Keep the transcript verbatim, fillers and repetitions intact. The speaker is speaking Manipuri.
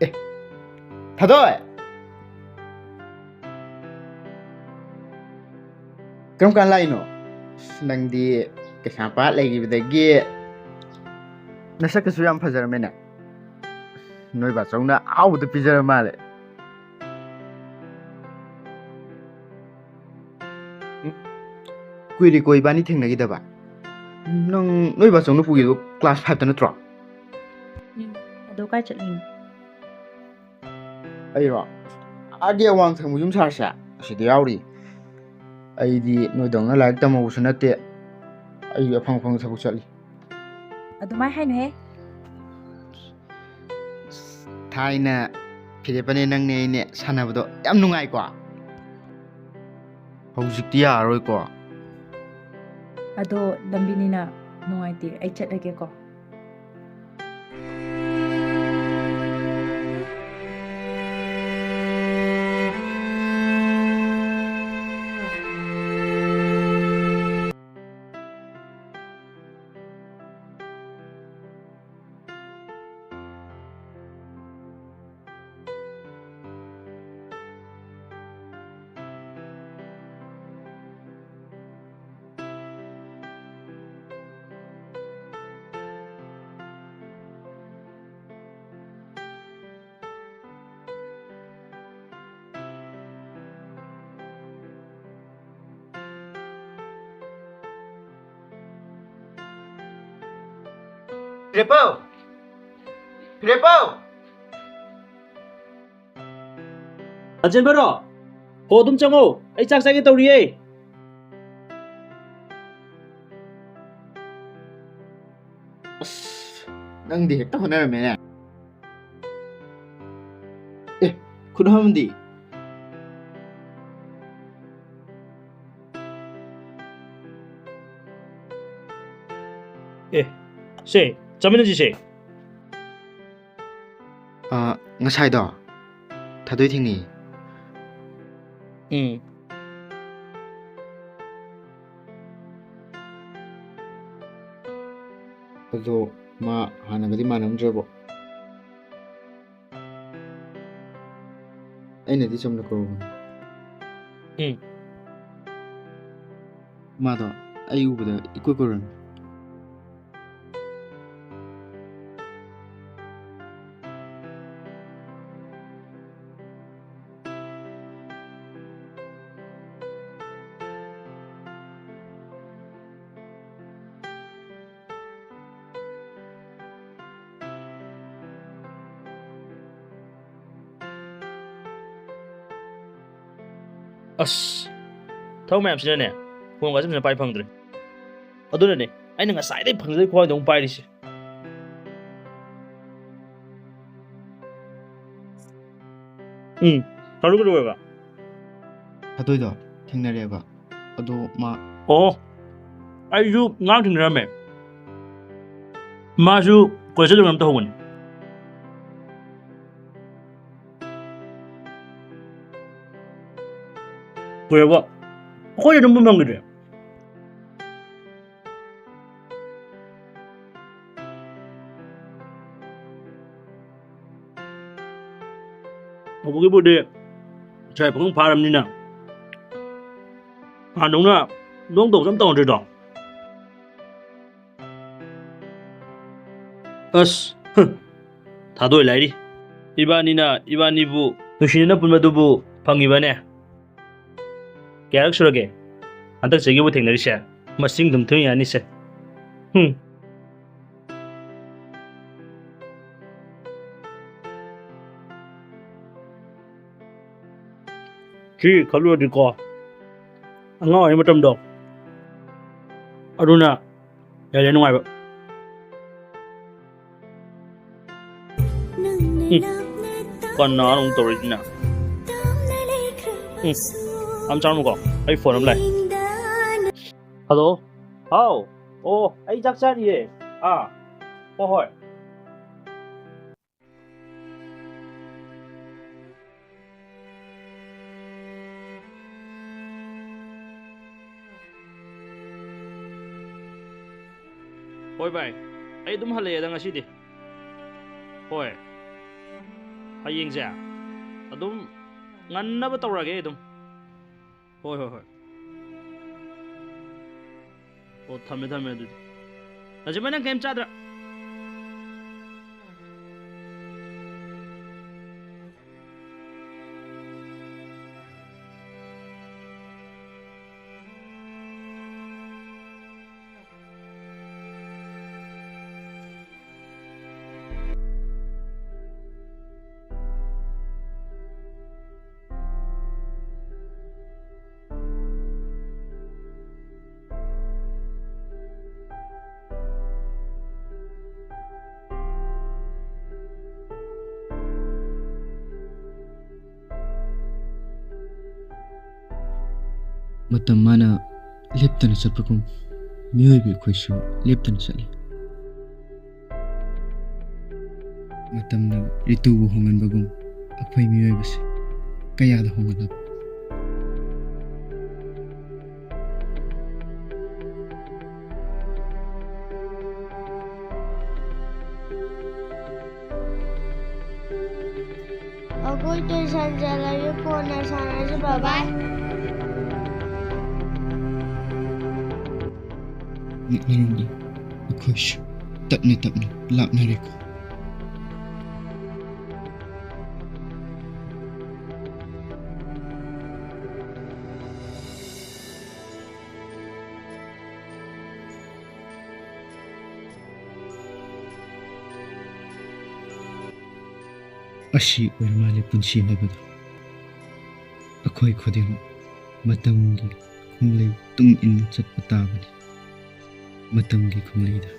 ꯑꯦ, ꯊꯥꯗꯣꯏ! ꯀꯔꯝ ꯀꯥꯟ ꯂꯥꯛꯏꯅꯣ? ꯑꯁ, ꯅꯪꯗꯤ ꯀꯩꯁꯥꯝꯄꯥꯠ ꯂꯩꯈꯤꯕꯗꯒꯤ ꯅꯁꯛꯀꯁꯨ ꯌꯥꯝ ꯐꯖꯔꯝꯃꯦꯅꯦ꯫ ꯅꯣꯏ ꯕꯥꯆꯧꯅ ꯑꯍꯥꯎꯕꯗ ꯄꯤꯖꯔ ꯃꯥꯜꯂꯦ꯫ ꯎꯝ, ꯀꯨꯏꯔꯦꯀꯣ ꯏꯕꯥꯅꯤ ꯊꯦꯡꯅꯈꯤꯗꯕ꯫ ꯅꯪ ꯅꯣꯏ ꯕꯥꯆꯧꯅ ꯄꯨꯈꯤꯕꯗꯣ class five ꯇ ꯅꯠꯇ꯭ꯔꯣ? ꯎꯝ, ꯑꯗꯣ ꯀꯥꯏ ꯆꯠꯂꯤꯅꯣ? ꯑꯩꯔꯣ? ꯑꯥꯒꯤ ꯑꯋꯥꯡ ꯊꯪꯕ ꯌꯨꯝ ꯁꯥꯔꯁꯦ ꯑꯁꯤꯗ ꯌꯥꯎꯔꯤ꯫ ꯑꯩꯗꯤ ꯅꯣꯏꯗꯧꯅ ꯂꯥꯏꯔꯤꯛ ꯇꯝꯍꯧꯕꯁꯨ ꯅꯠꯇꯦ꯫ ꯑꯩ ꯑꯐꯪ ꯑꯐꯪꯕ ꯊꯕꯛ ꯆꯠꯂꯤ꯫ ꯑꯗꯨꯃꯥꯏ ꯍꯥꯏꯅꯨꯍꯦ꯫ ꯊꯥꯏꯅ ꯐꯤꯔꯦꯞꯄꯅꯦ ꯅꯪꯅꯦ ꯑꯩꯅꯦ ꯁꯥꯟꯅꯕꯗꯣ ꯌꯥꯝ ꯅꯨꯡꯉꯥꯏꯀꯣ꯫ ꯍꯧꯖꯤꯛꯇꯤ ꯌꯥꯔꯔꯣꯏꯀꯣ꯫ ꯑꯗꯣ ꯂꯝꯕꯤꯅꯤꯅ ꯅꯨꯡꯉꯥꯏꯇꯦ, ꯑꯩ ꯆꯠꯂꯒꯦꯀꯣ꯫ ꯐꯤꯔꯦꯞꯄꯧ! ꯐꯤꯔꯦꯞꯄꯧ! ꯑꯆꯦꯟꯕꯔꯣ? ꯍꯣ, ꯑꯗꯨꯝ ꯆꯪꯉꯣ꯫ ꯑꯩ ꯆꯥꯛ ꯆꯥꯒꯦ ꯇꯧꯔꯤꯌꯦ꯫ ꯑꯁ, ꯅꯪꯗꯤ ꯍꯦꯛꯇ ꯍꯣꯠꯅꯔꯝꯃꯦꯅꯦ꯫ ꯑꯦ, ꯈꯨꯠ ꯍꯥꯝꯃꯝꯗꯤ? ꯑꯦ, ꯁꯦ, ꯆꯥꯃꯤꯟꯅꯁꯤꯁꯦ꯫ ꯑ, ꯉꯁꯥꯏꯗꯣ ꯊꯥꯗꯣꯏ ꯊꯦꯡꯅꯩꯌꯦ꯫ ꯎꯝ꯫ ꯑꯗꯣ ꯃꯥ ꯍꯥꯟꯅꯒꯗꯤ ꯃꯥꯟꯅꯔꯝꯗ꯭ꯔꯦꯕꯣ꯫ ꯑꯩꯅꯗꯤ ꯆꯨꯝꯅ ꯀꯧꯔꯨꯕꯅꯤ꯫ ꯎꯝ꯫ ꯃꯥꯗꯣ ꯑꯩ ꯎꯕꯗ ꯏꯀꯣꯏ ꯀꯣꯏꯔꯝꯃꯤ꯫ ꯑꯁ, ꯊꯕꯛ ꯃꯌꯥꯝꯁꯤꯅꯅꯦ, ꯐꯣꯟꯒꯁꯦ ꯐꯖꯅ ꯄꯥꯏ ꯐꯪꯗ꯭ꯔꯦ꯫ ꯑꯗꯨꯅꯅꯦ ꯑꯩꯅ ꯉꯁꯥꯏꯗꯩ ꯐꯪꯖꯗꯩ ꯈ꯭ꯋꯥꯏꯗ ꯑꯃꯨꯛ ꯄꯥꯏꯔꯤꯁꯦ꯫ ꯎꯝ, ꯊꯥꯗꯣꯏ ꯀꯩꯗꯧꯋꯦꯕ? ꯊꯥꯗꯣꯏꯗꯣ ꯊꯦꯡꯅꯔꯦꯕ꯫ ꯑꯗꯣ ꯃꯥ ꯑꯣ, ꯑꯩꯁꯨ ꯉꯔꯥꯡ ꯊꯦꯡꯅꯔꯝꯃꯦ꯫ ꯃꯥꯁꯨ ꯀꯣꯂꯦꯖ ꯆꯠꯂꯨꯕ ꯑꯝꯇ ꯍꯧꯕꯅꯤ꯫ ꯀꯨꯏꯔꯕ? ꯑꯩꯈꯣꯏ ꯑꯗꯨꯝ ꯐꯪꯈꯤꯗ꯭ꯔꯦ꯫ ꯍꯧꯕꯒꯤꯕꯨꯗꯤ ꯏꯁꯥ ꯄꯥꯈꯪ ꯐꯥꯔꯕꯅꯤꯅ ꯍꯥꯟꯅꯗꯧꯅ ꯗꯣꯡ ꯇꯧꯕꯁꯨ ꯑꯝ ꯇꯧꯅꯗ꯭ꯔꯦꯗꯣ꯫ ꯑꯁ, ꯍ, ꯊꯥꯗꯣꯏ ꯂꯥꯏꯔꯤ꯫ ꯏꯕꯥꯅꯤꯅ ꯏꯕꯥꯅꯤꯕꯨ ꯅꯨꯡꯁꯤꯅꯅ ꯄꯨꯟꯕꯗꯨꯕꯨ ꯐꯪꯉꯤꯕꯅꯦ꯫ ꯀꯌꯥꯔꯛ ꯁꯨꯔꯒꯦ ꯍꯟꯗꯛ ꯆꯍꯤꯒꯤꯕꯨ ꯊꯦꯡꯅꯔꯤꯁꯦ? ꯃꯁꯤꯡ ꯑꯗꯨꯝ ꯊꯤꯕ ꯌꯥꯅꯤꯁꯦ꯫ ꯍꯨꯝ꯫ ꯁꯤ ꯈꯜꯂꯨꯔꯗꯤꯀꯣ, ꯑꯉꯥꯡ ꯑꯣꯏꯔꯤ ꯃꯇꯝꯗꯣ, ꯑꯗꯨꯅ ꯍꯦꯜꯂꯦ ꯅꯨꯡꯉꯥꯏꯕ꯫ ꯎꯝ, ꯀꯅꯥꯅꯣ ꯑꯃꯨꯛ ꯇꯧꯔꯛꯏꯁꯤꯅ? ꯎꯝ, ꯑꯝ ꯆꯥꯔꯝꯃꯨꯀꯣ, ꯑꯩ ꯐꯣꯟ ꯑꯃ ꯂꯥꯛꯑꯦ꯫ ꯍꯜꯂꯣ꯫ ꯍꯥꯎ꯫ ꯑꯣ, ꯑꯩ ꯆꯥꯛ ꯆꯥꯔꯤꯌꯦ꯫ ꯑꯥ, ꯍꯣꯏ, ꯍꯣꯏ꯫ ꯍꯣꯏ ꯚꯥꯏ, ꯑꯩ ꯑꯗꯨꯝ ꯍꯜꯂꯛꯑꯦꯗ ꯉꯁꯤꯗꯤ꯫ ꯍꯣꯏ, ꯍꯌꯦꯡꯁꯦ ꯑꯗꯨꯝ ꯉꯟꯅꯕ ꯇꯧꯔꯒꯦ ꯑꯗꯨꯝ꯫ ꯍꯣꯏ, ꯍꯣꯏ, ꯍꯣꯏ꯫ ꯑꯣ, ꯊꯝꯃꯦ, ꯊꯝꯃꯦ ꯑꯗꯨꯗꯤ꯫ ꯅꯖꯤꯃꯥ, ꯅꯪ ꯀꯩꯝ ꯆꯥꯗ꯭ꯔꯥ? ꯃꯇꯝ ꯃꯥꯅ ꯂꯦꯞꯇꯅ ꯆꯠꯄꯒꯨꯝ, ꯃꯤꯑꯣꯏꯕ ꯑꯩꯈꯣꯏꯁꯨ ꯂꯦꯞꯇꯅ ꯆꯠꯂꯤ꯫ ꯃꯇꯝꯅ ꯔꯤꯇꯨꯕꯨ ꯍꯣꯡꯍꯟꯕꯒꯨꯝ, ꯑꯩꯈꯣꯏ ꯃꯤꯑꯣꯏꯕꯁꯦ ꯀꯌꯥꯗ ꯍꯣꯡꯍꯜꯂꯕ? ꯑꯩꯈꯣꯏ ꯇꯨꯏꯁꯟ ꯆꯠꯂꯒꯦ, ꯀꯣꯟꯅ ꯁꯥꯟꯅꯁꯤ, ꯕꯕꯥ꯫ ꯃꯤꯠ ꯃꯔꯨꯝꯗ ꯑꯩꯈꯣꯏꯁꯨ ꯇꯞꯅ ꯇꯞꯅ ꯂꯥꯞꯅꯔꯦꯀꯣ꯫ ꯑꯁꯤ ꯑꯣꯏꯔ ꯃꯥꯜꯂꯦ ꯄꯨꯟꯁꯤ ꯍꯥꯏꯕꯗꯣ꯫ ꯑꯩꯈꯣꯏ ꯈꯨꯗꯤꯡꯃꯛ ꯃꯇꯝꯒꯤ ꯈꯣꯡꯂꯩ ꯇꯨꯡ ꯏꯟꯅ ꯆꯠꯄ ꯇꯥꯕꯅꯤ꯫ ꯃꯇꯝꯒꯤ ꯈꯣꯡꯂꯩꯗ